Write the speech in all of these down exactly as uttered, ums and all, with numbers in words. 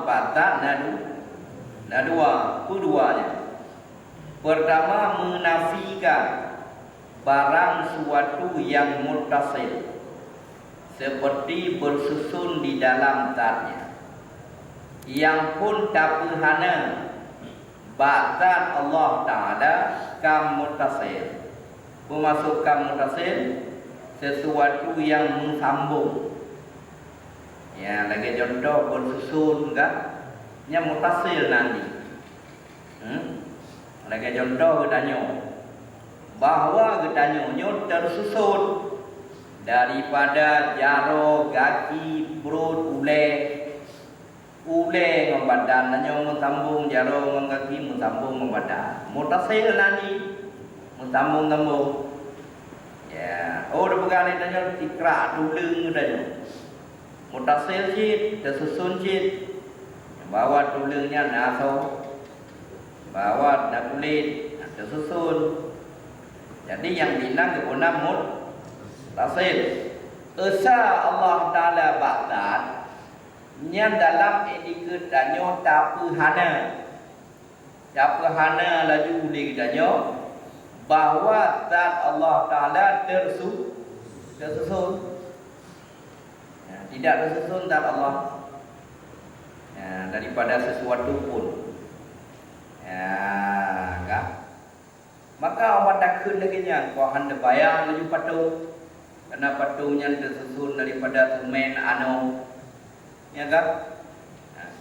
Bak zat na du-, na dua, peue dua nyan? Pertama, menafikan barang suatu yang muttasil, seperti bersusun di dalam zatnya. Nyang phon tapeuhana bak zat Allah Taala ka muttasil. Peue maksud ka muttasil? Sesuatu yang meusambong. Ya, lagée contoh bersusun kan? Nyan muttasil nanti. Hmm? Lagée contoh geutanyoe, bahwa geutanyoe nyoe tersusun daripada jaroe, gaki, pruet, ulée. Ulée ngon badan, tanyoe meusambong jaroe ngon gaki, meusambong ngon badan. Muttasil nanti, meusambong-sambong. Ya, oh, tapeugah lé tanyoe sikrak tuleueng geutanyoe. Muttasil cit, teususun cit. Bahwa tuleueng nyan na asoe, bahwa na kulét, na teususun. Jadi nyang bilang geupeuna muttasil. Esa Allah Taala bak zat, nyan dalam iktikeuet tanyoe tapeuhana. Tapeuhana laju lé geutanyoe bahwa zat Allah Taala tersu-, tersusun. Ya, tidak tersusun zat Allah, ya, daripada sesuatu pun. Ya, kan? Maka awak takheun lagée nyan, kok hana bayang laju patong. Karena patong nyan teususun daripada semen, anoe. Ya kan?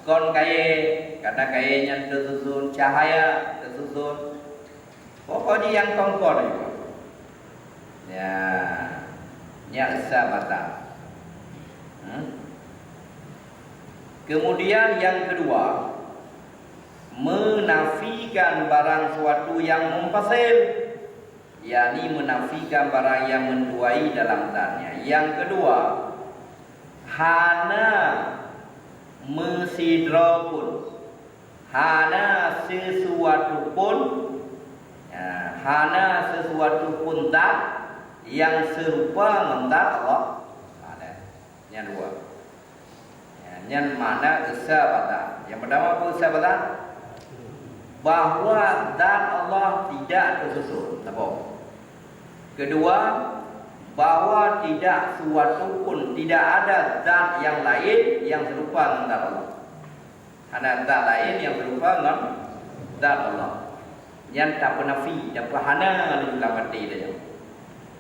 Kon kayée, karena kayée nyan teususun, cahaya teususun. Pokok jih nyang kon-kon. Ya, nyan esa bata. Hmm? Kemudian yang kedua, menafikan barang suatu yang munfasil, yakni menafikan barang yang mentuai dalam zatnya. Yang kedua, hana meusidroe pun, hana sesuatu pun, ya, hana sesuatu pun zat yang serupa ngon zat Allah Taala. Nyan dua. Ya, nyan makna esa bata. Yang pertama apa esa bata? Bahwa zat Allah tidak tersusun. Apa? Kedua, bahwa tidak suatu pun, tidak ada zat yang lain yang serupa dengan zat Allah. Hana zat lain nyang seurupa ngon zat Allah. Nyan tapeunafi, tapeuhana lom lam até tanyoe.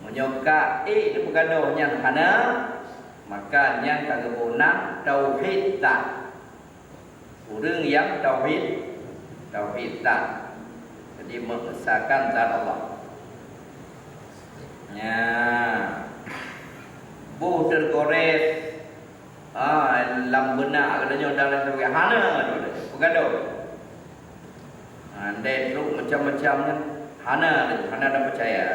Meunyoe ka ék tapeugadôh nyan hana, maka nyan ka geuboh nan tauhid zat. Ureuëng nyang tauhid, tauhid zat, jadi mengesakan zat Allah. Nya, boh teugores Ah, lam beunak geutanyoe dan lain sebagainya. Hana tu, peugadôh. Ha, ndai trok macam-macam nyan. Hana tu, hana tapeucaya.